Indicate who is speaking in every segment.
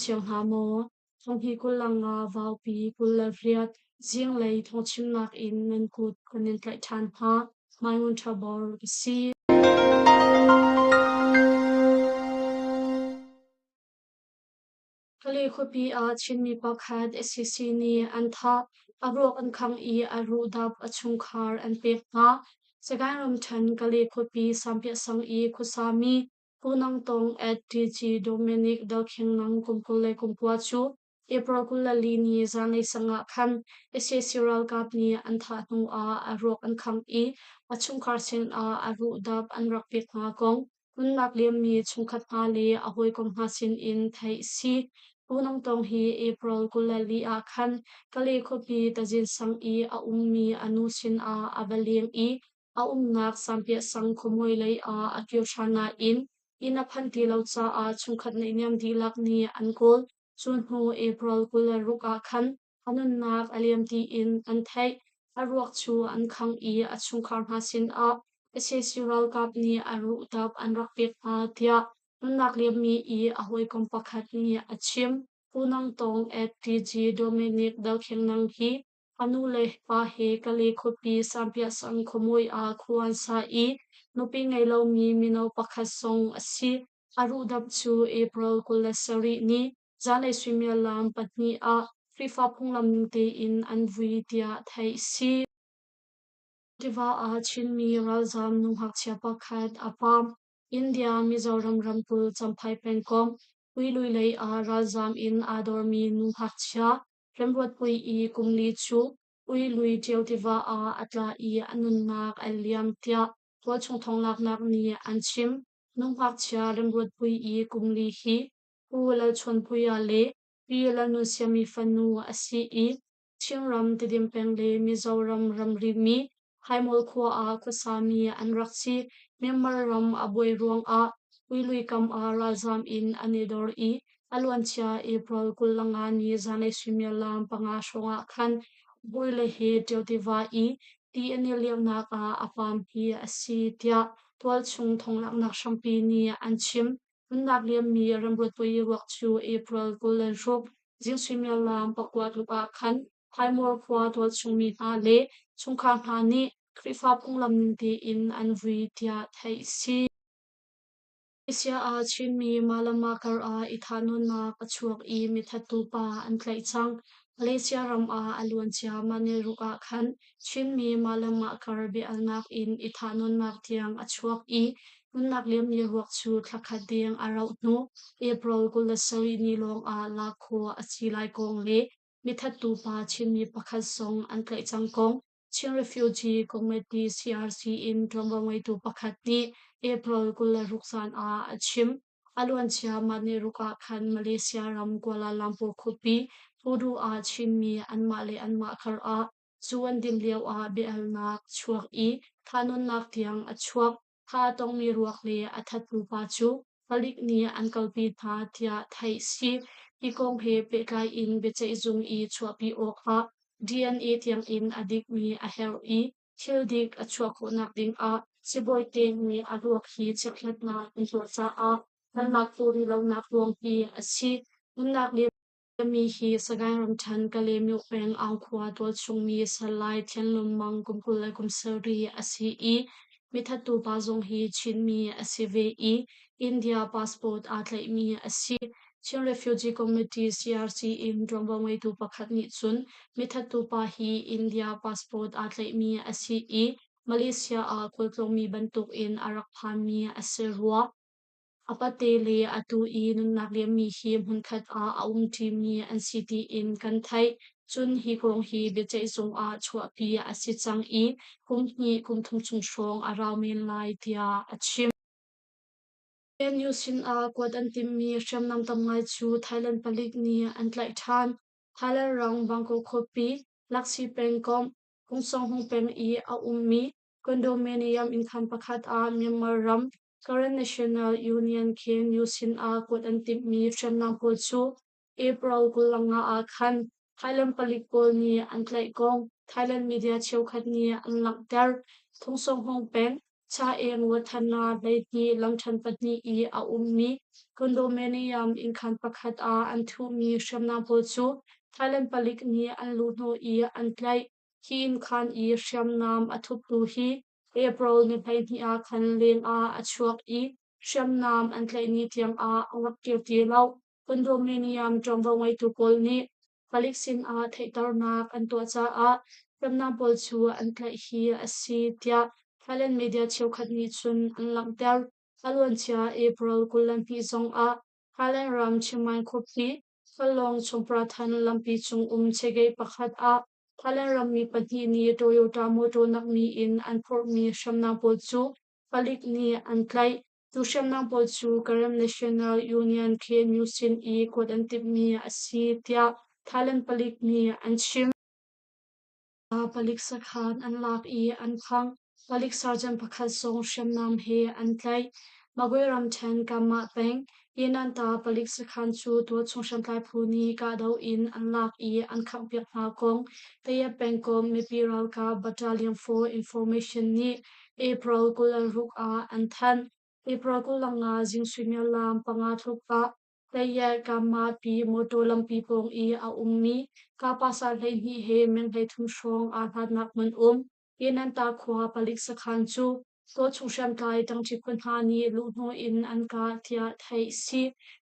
Speaker 1: cio hna maw? Thonghni 25 vaupi 28 zinglei thawngchimnak in nan kut kan in tlaih ṭhan hna. Hmaingun ṭha bor ka si. Kale khuapi ah Chinmi pakhat sac nih an thah. A ruak an khangh i a ruhdap a chungkhar an pek hna. Sagaing ramṭhen Kale khuapi Sampiah sang i khuasami Pu Nang Tong at TG Dominic Dalkhing Nang kum 29 cu April 24 ni zanlei sang ah khan sac ralkap nih an thah hnu ah a ruak an khangh i a chungkhar sinah a ruhdap an rak pek hna kong Nunnak liammi chungkhat hna le a hawikom hna sinin theih a si. Pu Nang Tawng hi April 24 ah khan Kale khuapi Tazin sang i a ummi a nu sinah a va leng i a umnak Sampiah sang khuamuai lei ah a kir ṭhan nain inn a phanh ti lo caah chungkhat naihniam dihlak nih an kawl. Cu hnu April 26 ah khan a nunnak a liam tiin an theih. A ruak cu an khangh i a chungkhar hna sinah sac ralkap nih a ruhdap an rak pek hna tiah nunnak liammi i a hawikom pakhat nih a chim. Pu Nang Tawng at TG Dominic Dalkhengnang hi a nu le pa he Kale khuapi Sampiah sang khuamui ah khua an sa i nupi ngei lomi mino pakhat zong a si. A ruhdap cu April 27 ni Zanlei suimilam 2 ah Khrihfa phunglam ning tein an vui tiah theih a si. Tiva ah Chinmi ralzaam nu ngakchia pakhat a paam. India Mizoram ramkulh Champhai pengkomh Puilui lei ah ralzaam in aa dormi nu ngakchia Remruatpui i kum li cu Uilui Ṭio tiva ah a tla i a nunnak a liam tiah tualchung thonglaknak nih an chim. Nu ngakchia Remruatpui i kum li hi Pu Lalchawnpuia le Pi Lalnunsiami fanu a si i Chinram Tidim peng le Mizoram ramri mi Haimawl khua ah khuasami an rak si. Myanmar ram a buai ruangah Uilui kam ah ralzaam in an i dor i a luancia April 25 ni zanlei suimilam 5 hrawngah khan bawile he Ṭio tiva i ti an i lionak ah a paam hi a si tiah tualchung thonglaknak hrampi nih an chim. Nunnak liammi Remruatpui ruak cu April 26 zing suimilam 9 tluk ah khan Thaimawr khua tualchungmi hna le chungkhar hna nih Khrihfa phunglam ning tein an vui tiah theih a si. Asia ah Chinmi mah le mah kar ah i thahnawnnak a chuak i mithattu pa an tlaih cang. Malaysia ram ah a luancia mah niruk ah khan Chinmi mah le mah kar bia-alnak in i thahnawnnak tiang a chuak i nunnak liammi ruak cu thla khat deng a rauh hnu April 27 ni lawng ah lak khawh a si lai kong le mithattu pa Chinmi pakhat zong an tlaih cang kong Chin Refugee Committee CRC in ṭuanvo ngeitu pakhat nih April 26 zan ah a chim. A luancia mah niruk ah khan Malaysia ram Kuala Lumpur khuapi Pudu ah Chinmi anmah le anmah kar ah zu an din lio ah biahalnak a chuak i thahnawnnak tiang a chuak. Thah a tongmi ruak le a thattu pa cu palik nih an kalpi hna tiah theih a si. Hi kong he pehtlai in biaceihzung i chuahpi awkah DNA tiangin a dikmi a herh i thil dik a chuah khawhnak dingah sibawite nih a ruak hi chekhlatnak an tuah caah halnak tuah rih lonak ruang hi a si. Nunnak le Mi hi Sagaing ramṭhen Kalaymyo peng Aung khua tualchungmi Salai Thianlun Mang kum 27 a si i mithattu pa zong hi Chinmi a si ve i India passport aa tlaihmi a si. Chin Refugee Committee CRC in ṭuanvo ngeitu pakhat nih cun mithattu pa hi India passport aa tlaihmi a si i Malaysia ah khualtlawngmi bantukin a rak phanmi a si rua. A pate le atu i nunnak liammi hi hmunkhat ah a umṭimi an si tiin kan theih. Cun hi kong hi biaceihzung ah chuahpi a si cang i kum hnih kum thum chung hrawng a rau men lai tiah a chim. KNU sinah kuat an timhmi hriamnam tam ngai cu Thailand palik nih an tlaih ṭhan. Thailand ram Bangkok khuapi Laksi pengkomh Hungsonghung peng i a ummi condominium innkhan pakhat ah Myanmar ram Karen National Union KNU sinah kuat an timhmi hriamnam pawl cu April 25 ah khan Thailand palik pawl nih an tlaih kong Thailand media cheukhat nih an langhter. Thungsonghong peng. Chaeng Wathana hleihnih lamṭhen pahnih i a ummi condominium innkhan pakhat ah an thuhmi hriamnam pawl cu Thailand palik nih an luhhnawh i an tlaih. Hi innkhan i hriamnam a thuptu hi April ni 12 ah khan leng ah a chuak i hriamnam an tlaih ni tiang ah a rak kir ti lo. Condominium ṭuanvo ngeitu pawl nih palik sinah theihternak an tuah caah hriamnam pawl cu an tlaih hi a si tiah Thailand media cheukhat nih cun an langhter. A luancia April 22 zongah Thailand ram Chiang Mai khuapi Khualawng Chungprathan lampi cung um chegei pakhat ah Thailand rammi pahnih nih Toyota mawṭaw nakmi in an phorhmi hriamnam pawl cu palik nih an tlaih. Cu hriamnam pawl cu Karen National Union KNU sin i kuat an timhmi a si tiah Thailand palik nih an chim. Palik sakhan an lak i an khangh. Palik sergeant pakhat zong hriamnam he an tlaih. Magwe ramṭhen Kamah peng Yenanta palik sakhan cu tualchung hriamtlai phu nih kahdoh in an lak i an khanghpiak hna kong Tayap pengkomh mipi ralkap Battalion 4 Information nih April 26 ah an thanh. April 25 zing suimilam 5 tluk ah Tayet-Kamapi mawṭaw lampi pawng i a ummi Kapasa 12 he meng 33 hrawng aa hlatnak hmun um Yenanta khua palik sakhan cu tualchung hriamtlai ṭangṭi phu hna nih luhhnawh in an kah tiah theih a si.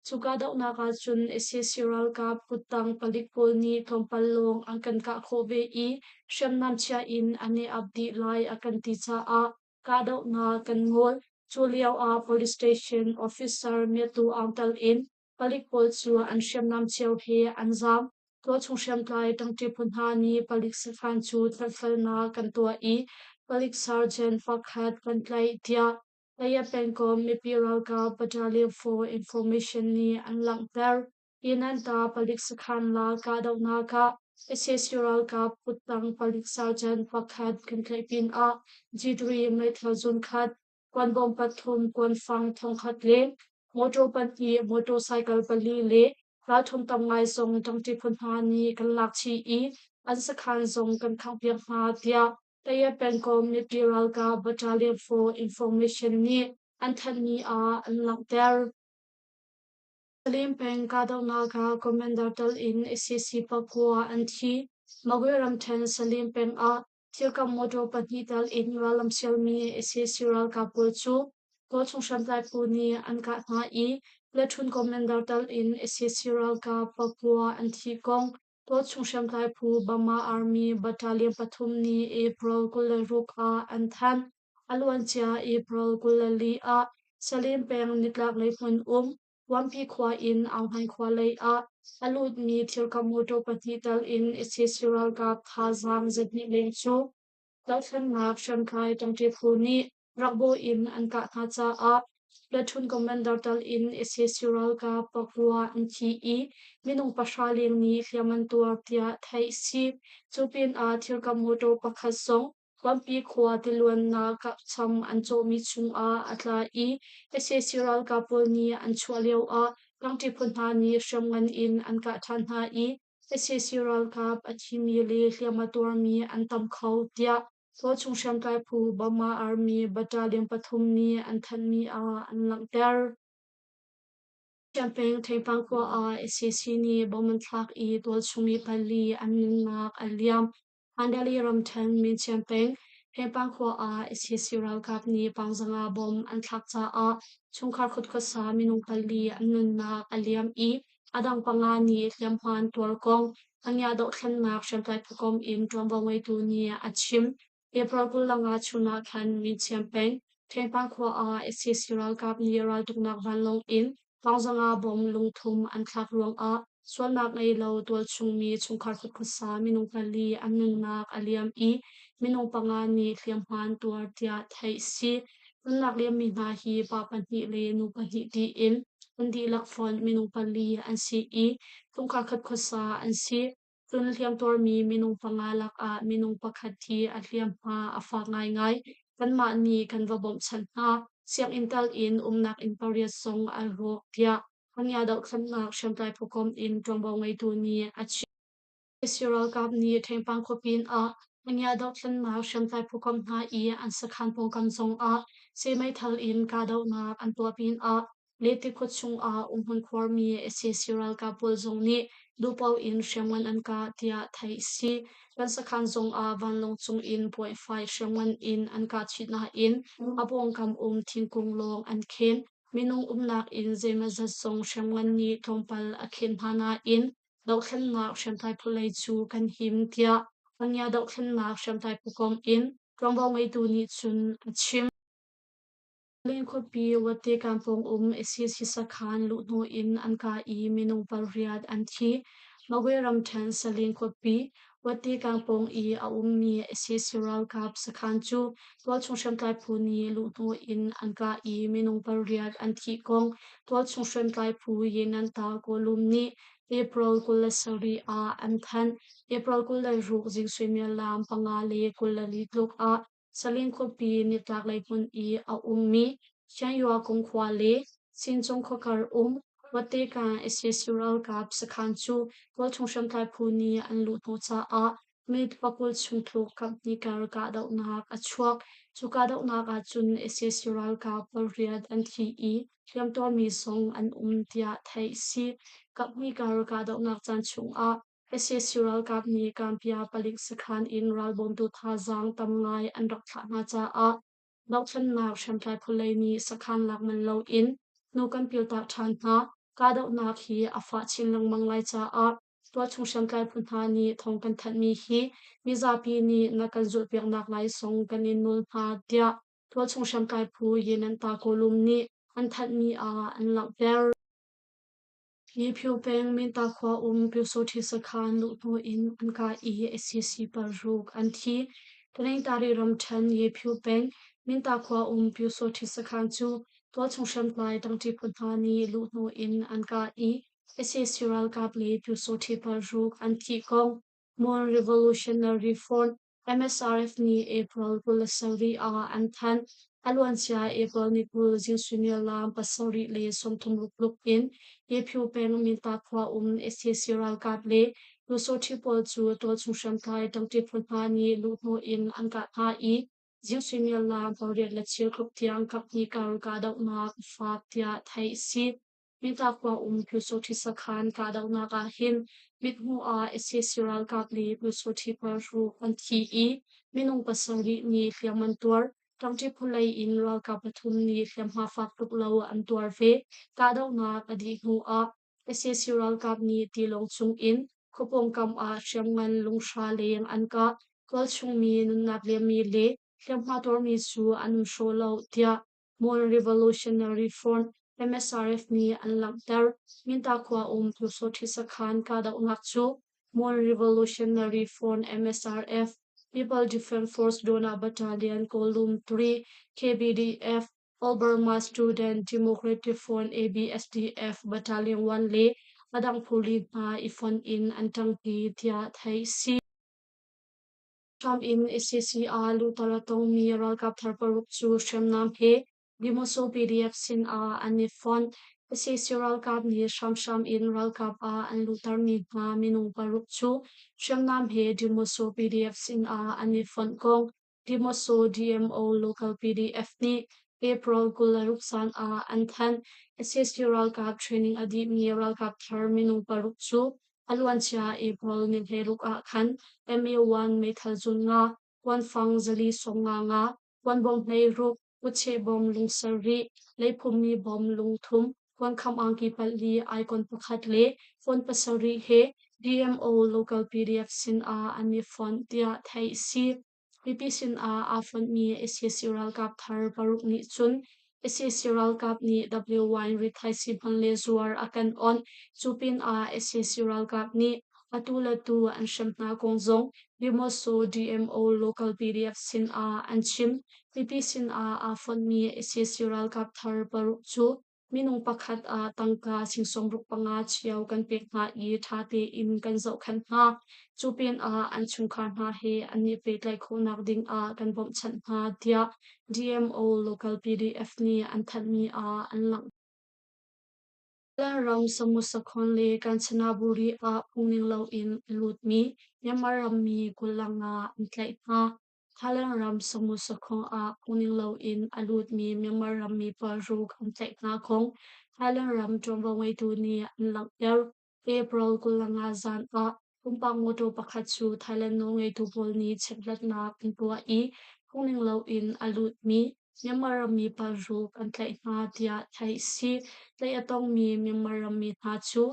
Speaker 1: Cu kahdohnak ah cun sac ralkap kuttang palik pawl nih tlawmpal lawng an kan kah khawh ve i hriamnam chia in an i ap dih lai a kan ti caah kahdohnak kan ngol. Cu lio ah police station officer Myatu Aung tal in palik pawl cu an hriamnam cio he an zaam. Tualchung hriamtlai ṭangṭi phu hna nih palik sakhan cu tlanhfelnak kan tuah i palik sergeant pakhat kan tlaih tiah Taya pengkomh mipi ralkap Battalion for Information nih an langhter. Yinanta palik sakhan la kahdohnak ah sac ralkap kuttang palik sergeant pakhat kan tlaih pinah G3 meithal zunkhat, kuanbawm pathum, kuanfang thongkhat le motor pahnih, motorcycle pali le ralthum tam ngai zong ṭangṭi phu hna nih kan lak chih i an sakhan zong kan khanghpiak hna tiah Taya pengkomh mipi ralkap Battalion for Information nih an thanhmi ah an langhter. Salim peng kahdohnak ah Commander tal in sac pakua an thi. Magwe ramṭhen Salim peng ah thilkam motor pahnih tal in rallam sialmi sac ralkap pawl cu tualchung hriamtlai phu nih an kah hna i platoon commander tal in sac ralkap pakua an thih kong tualchung hriamtlai phu Burma Army Battalion pathum nih April 26 ah an thanh. A luancia April 24 ah Salim peng nitlaklei hmun um Wampi khua in Aunghan khua lei ah a lutmi thilkam motor pahnih tal in sac ralkap thazaang zahnih leng cu dohthlennak hriamtlai ṭangṭi phu nih rakbaw in an kah hna caah platoon commander tal in sac ralkap pakua an thi i minung pahra leng nih hliam an tuar tiah theih a si. Cu pinah thilkam motor pakhat zong Lampi khua tiluannak kahcham an cawhmi chungah a tla i sac ralkap pawl nih an chuah lioah tlangṭi phu hna nih hriamngan in an kah ṭhan hna i sac ralkap a thimi le hliam a tuarmi an tam kho tiah tualchung hriamtlai phu Burma Army Battalion pathum nih an thanhmi ah an langhter. Siangpeng Thengpang khua ah sac nih bom an thlak i tualchung mi pali an nunnak a liam. Mandalay ramṭhen Minchian peng Hepang khua ah sac ralkap nih Pangzanga bomb an thlak caah chungkhar khutkhuasa minung pali an nunnak a liam i a dang panga nih hliamhma an tuar kong Angia dohthlennak hriamtlai phukomh in ṭuanvo ngeitu nih a chim. April 25 chun ah khan Minchian peng Thengpang khua ah sac ralkap nih raltuknak vanlawng in Pangzanga bomb lungthum an thlak ruangah sualnak ngei lo tualchungmi chungkhar khuasa minung pali an nunnak a liam i minung panga nih hliamhma an tuar tiah theih a si. Nunnak liammi hna hi pa pahnih le nu pahnih tiin an dihlak fonh minung pali an si i chungkhar khat khuasa an si. Cun hliamtuarmi minung panga lakah minung pakhat hi a hliamhma a fak ngaingai. Kanmah nih kan va bawmhchanh hna. Sianginn tal in umnak inn pariat zong an rawk tiah Hanya dohthlennak hriamtlai phukomh in ṭuanvo ngeitu nih a chim. Sac ralkap nih Thengpang khuapin ah Angia dohthlennak hriamtlai phukomh hna i an sakhan pawngkam zongah seh meithal in kahdohnak an tuah pinah Lehti khua chungah umhmun khuarmi sac ralkap pawl zong nih duhpaoh in hriamngan an kah tiah theih a si. Kan sakhan zongah vanlawng cung in point-five hriamngan in an kah chih nain a pawngkam um thingkung lawng an khen. Minung umnak inn zeimawzat zong hriamngan nih tlawmpal a khen hna nain dohthlennak hriamtlai phu lei cu kan him tiah Angia dohthlennak hriamtlai phukomh in ṭuanvo ngeitu nih cun a chim. Leng khuapi Wate kampung um sac sakhan luhhnawh in an kah i minung pariat an thi. Magwe ramṭhen Salin khuapi Wate kampung i a ummi sac ralkap sakhan cu tualchung hriamtlai phu nih luhhnawh in an kah i minung pariat an thih kong tualchung hriamtlai phu Yenanta Kawlum nih April 27 ah an thanh. April 26 zing suimilam 5:24 tluk ah Salin khuapi nitlaklei hmun i a ummi Sianyua Kungkhua le Sincung khuakar um Watekan sac ralkap sakhan cu tualchung hriamtlai phu nih an luhhnawh caah minute 20 chung tluk kaphnih kar kahdohnak a chuak. Cu kahdohnak ahcun sac ralkap pariat an thi i hliamtuarmi zong an um tiah theih a si. Kaphnih kar kahdohnak caan chungah Sac ralkap nih Kampia palik sakhan in ralbawmtu thazaang tam ngai an rak thlah hna caah dohthlennak hriamtlai phu lei nih sakhan lak manh loin hnu kan piltak ṭhan hna. Kahdohnak hi a fah chin lengmang lai caah tualchung hriamtlai phu hna nih thawng kan thanhmi hi mizapi nih na kan zulhpiaknak lai zong kan in nawl hna, tiah tualchung hriamtlai phu Yenanta Kawlum nih an thanhmi ah an langhter. Niphio peng Minta khua um Pyusawṭhi sakhan luhhnawh in an kah i sac paruk an thi. Taningtari ramṭhen Yephyo peng Minta khua um Pyusawṭhi sakhan cu tualchung hriamtlai ṭangṭi phu hna nih luhhnawh in an kah i sac ralkap le Pyusawṭhi paruk an thih kong Mon Revolutionary Front MSRF nih April 27 ah an thanh. A luancia April ni 20 zing suimilam 7:36 tluk in Yephu peng Minta khua um sac ralkap le Lusawṭhi pawl cu tualchung hriamtlai ṭangṭi phu hna nih luhhnawh in an kah hna i zing suimilam pariat le cheu tluk tiang kaphnih kar kahdohnak a fak tiah theih a si. Minta khua um Pyusawṭhi sakhan kahdohnak ah hin mithmuh ah sac ralkap le Pyusawṭhi paruk an thi i minung pasarih nih hliam an tuar. Ṭangṭi phulei in ralkap pathum nih hliamhma fak tuk lo an tuar ve. Kahdohnak a dih hnu ah sac ralkap nih tilawng cung in khua pawngkam ah hriamngan lunghra leng an kah. Tualchung mi nunnak liammi le hliamhma tuarmi cu an um hraw lo, tiah Mon Revolutionary Front MSRF nih an langhter. Minta khua um Pyusawṭhi sakhan kahdohnak cu Mon Revolutionary Front MSRF, People Defense Force Dona Battalion Column 3, KBDF, All Burma Student Democratic Front ABSDF Battalion 1 le a dang phuli hna i fonh in an ṭangpi tiah theih a si. Trump in sac ah luhter a tongmi ralkap thar paruk cu hriamnam he Demoso PDF sinah an i fonh. Sac ralkap nih hramhram in ralkap ah an luhtermi hna minung paruk cu hriamnam he Demoso PDF sinah an i fonh kong Demoso DMO local PDF nih April 26 zan ah an thanh. Sac ralkap training a dihmi ralkap thar minung paruk cu A luancia April ni 16 ah khan MA1 meithal zun nga, kuanfang zali sawmnga nga, kuanbawm hleiruk, kutcheh bawm lung sarih, leiphummi bawm lung thum, kuankham angki pali icon pakhat le phone pasarih he DMO local PDF sin ah an i fonh tiah theih a si. Mipi sinah aa fonhmi sac ralkap thar paruk nih cun sac ralkap nih WY rithaisii hman le zuar a kan onh. Cu pinah sac ralkap nih atu le tu an hrem hna kong zong Demoso DMO local PDF sinah an chim. Mipi sinah aa fonhmi sac ralkap thar paruk cu Minung pakhat ah tangka sing 65 cio kan pek hna i ṭha tein kan zohkhenh hna. Cu pinah an chungkhar hna he an i pehtlaih khawhnak dingah kan bawmhchanh hna, tiah DMO local PDF nih an thanhmi ah an langhter. Thailand ram Samut-Sakhon le Kanchanaburi ah phungning loin a lutmi Myanmar rammi 25 an tlaih hna. Thailand ram Samut-Sakhon ah phungning loin a lutmi Myanmar rammi paruk an tlaih hna kong Thailand ram ṭuanvo ngeitu nih an langhter. April 25 zan ah pumpak mawṭaw pakhat cu Thailand nawlngeitu pawl nih chekhlatnak an tuah i phungning loin a lutmi Myanmar rammi paruk an tlaih hna tiah theih a si. Tlaih a tongmi Myanmar rammi hna cu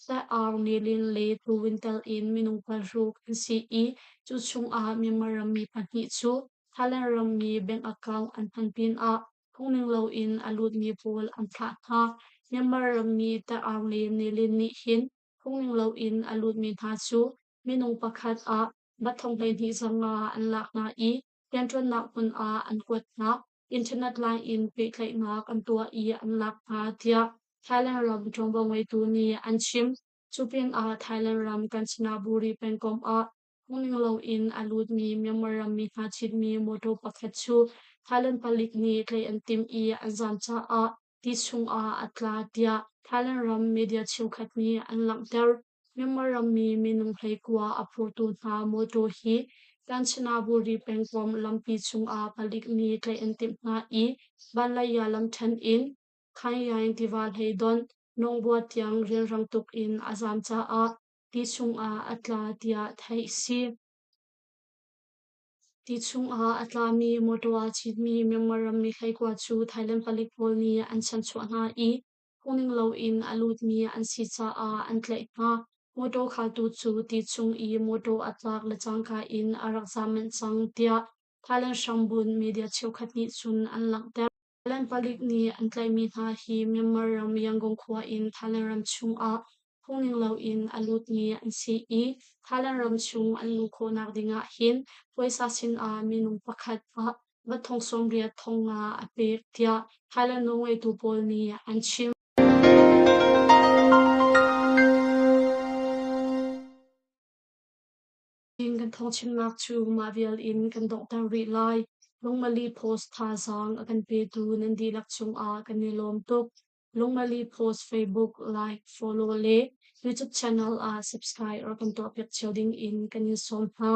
Speaker 1: Tlaih-aung Nilin le Tuwin tel in minung paruk an si i cu chungah Myanmar rammi pahnih cu Thailand rammi bank account an hman pinah phungning loin a lutmi pawl an thlah hna. Myanmar rammi Tlaih-aung le Nilin nih hin phungning loin a lutmi hna cu minung pakhat ah bat thong 12 zanga an lak hna i rianṭuannak hmun ah an kuat hna. Internet line in pehtlaihnak an tuah i an lak hna tiah Thailand ram ṭuanvo ngeitu nih an chim. Cu pinah Thailand ram Kanchanaburi pengkomh ah phungning loin a lutmi Myanmar rammi hna citmi mawṭaw pakhat cu Thailand palik nih tlaih an timh i an zaam caah ti chungah a tla tiah Thailand ram media cheukhat nih an langhter. Myanmar rammi minung 19 a phurtu hna mawṭaw hi Kanchanaburi pengkomh lampi chungah palik nih tlaih an timh hna i Banlaya lamṭhen in Khainyaing tiva hleidonh Nongbua tiang rianrang tuk in a zaam caah ti chungah a tla tiah theih a si. Ti chungah a tlami mawṭaw aa citmi Myanmar rammi 19 cu Thailand palik pawl nih an chanchuah hna i phungning loin a lutmi an si caah an tlaih hna. Mawṭaw khaltu cu ti chung i mawṭaw a tlak le cangka in a rak zaam manh cang tiah Thailand hrambunh media cheukhat nih cun an langhter. Thailand palik nih an tlaihmi hna hi Myanmar ram Yangon khua in Thailand ram chungah phungning loin a lutmi an si i Thailand ram chung an luh khawhnak dingah hin puaisa sinah minung pakhat ah va thong 80 thong nga a pek tiah Thailand nawlngeitu pawl nih an chim. Kan thawngchimnak cu mah vial in kan donghter rih lai. Lungmali Post thazaang a kan petu nan dihlak cungah kan i lawm tuk. Lungmali Post Facebook like, follow le YouTube channel ah subscribe rak kan tuahpiak cio ding in kan in sawm hna.